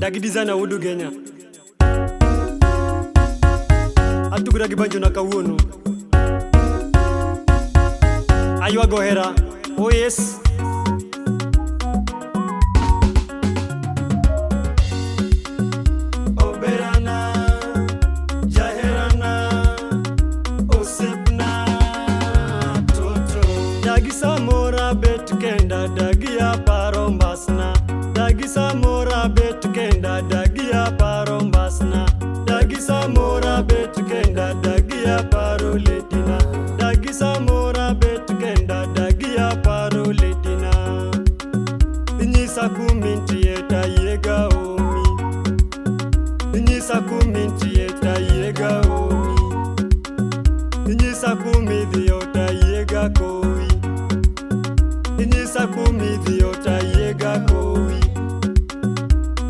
Dagi designer wuod Ugenya. Atugora gi banjo na kawuono. Aywago hera. Oh yes. Oberana, Jaherana, Osepna, Toto. Dagi samora bet kenda, dagi aparo mbasna. Dagi samora bet kenda, dagi aparo mbasna. Dagi samora bet kenda, dagi aparo letina. Dagi samora bet kenda, dagi aparo letina. Inyisa kumintie tayega omi. Inyisa kumintie tayega omi. Inyisa kumidhio tayega kowi. Inyisa kumidhio tayega kowi.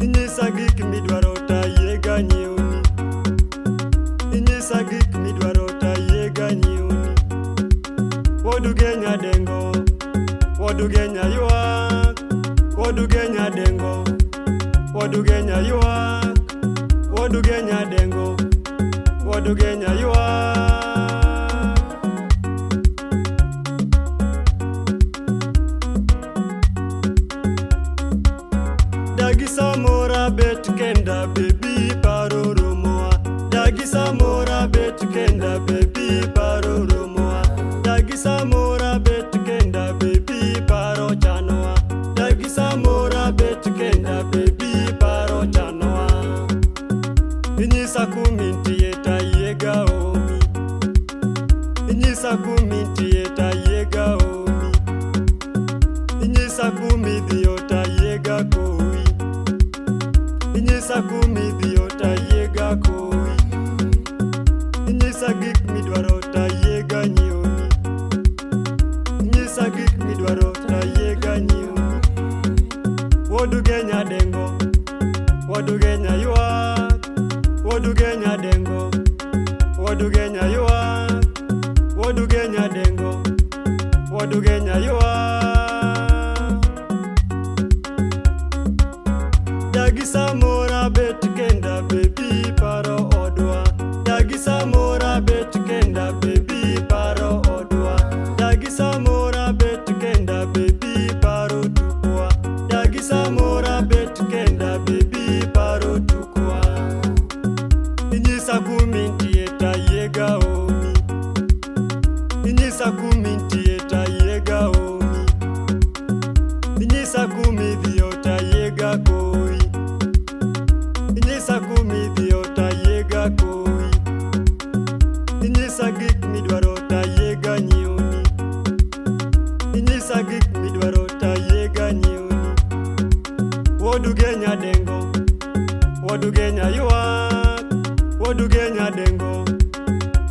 Inyisa gik midwaro tayega nyiewni. Inyisa gik midwaro tayega nyiewni. Wuod Ugenya dengo, wuod Ugenya ywak. Wuod Ugenya dengo, wuod Ugenya ywak. Wuod Ugenya dengo, wuod Ugenya ywak. Dagi samora bet kenda baby paro romoa. Dagi samora bet kenda baby paro romoa. Dagi samora bet kenda baby paro chanoa. Dagi samora bet kenda baby paro chanoa. Inyisa kumintie tayega omi. Inyisa kumintie tayega omi. Inyisa kumidhio tayega kowi. Inyisa kumidhio tayega kowi. Inyisa gik midwaro tayega nyiewni. Inyisa gik midwaro tayega nyiewni. Wuod Ugenya dengo, wuod Ugenya ywak. Wuod Ugenya dengo, wuod Ugenya ywak. Wuod Ugenya dengo, wuod Ugenya ywak. Dagi samora bet kenda baby paro odwa. Dagi samora bet kenda baby paro odwa. Dagi samora bet kenda baby paro tukwa. Dagi samora bet kenda baby paro tukwa. Inyisa kumintie tayega omi. Inyisa kumintie tayega omi. Inyisa kumidhio tayega kowi. Inyisa kumidhio tayega kowi. Inyisa gik midwaro tayega nyiewni. Inyisa gik midwaro tayega nyiewni. Wuod Ugenya dengo, wuod Ugenya ywak. Wuod Ugenya dengo,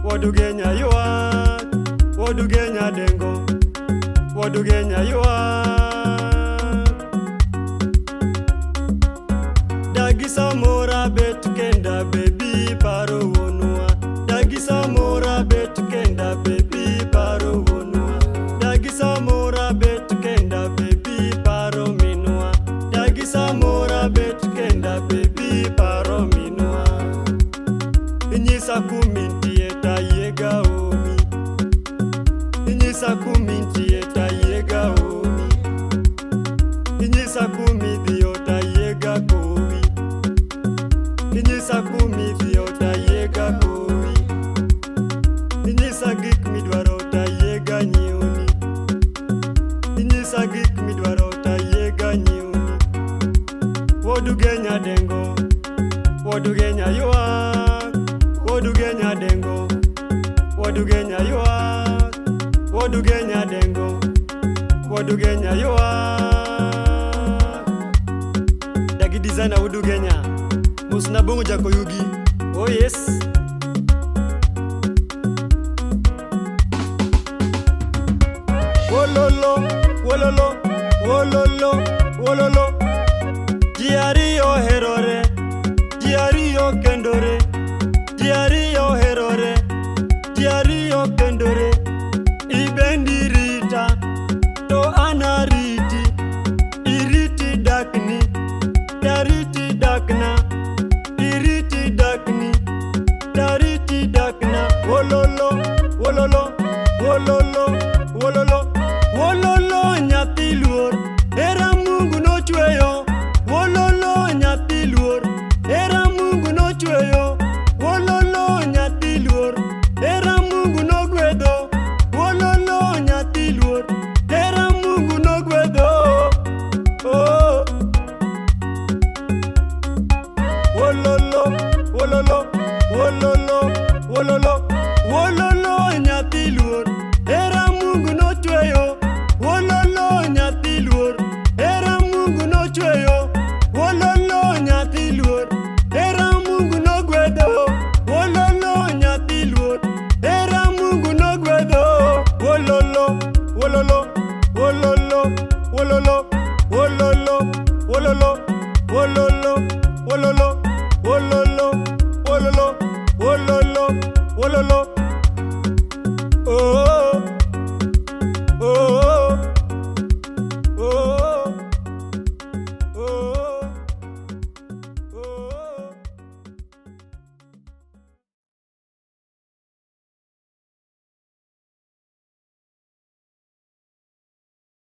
wuod Ugenya ywak. Wuod Ugenya dengo, wuod Ugenya ywak. Dagi samora bet kenda baby paro wuonwa. Dagi samora bet kenda baby paro wuonwa. Dagi samora bet kenda baby paro minwa. Dagi samora bet kenda baby paro minwa. Inyisa kumintie tayega omi. Inyisa kumintie tayega omi. Inyisa kumidhio tayega kowi. Inyisa kumidhio tayega kowi. Inyisa gik midwaro tayega nyiewni. Inyisa gik midwaro tayega nyiewni. Wuod Ugenya dengo, wuod Ugenya ywak. Wuod Ugenya dengo, wuod Ugenya ywak. Wuod Ugenya dengo, wuod Ugenya ywak. Dagi designer wuod Ugenya. Musna bongo jakoyugi. Oh yes. Wololo, wololo, wololo, wololo. Ji ariyo herore, ji ariyo kendore, ji ariyo herore, ji ariyo kendore. Ibendi rita, to an ariti, iriti dakni, dariti dakna. Ololo.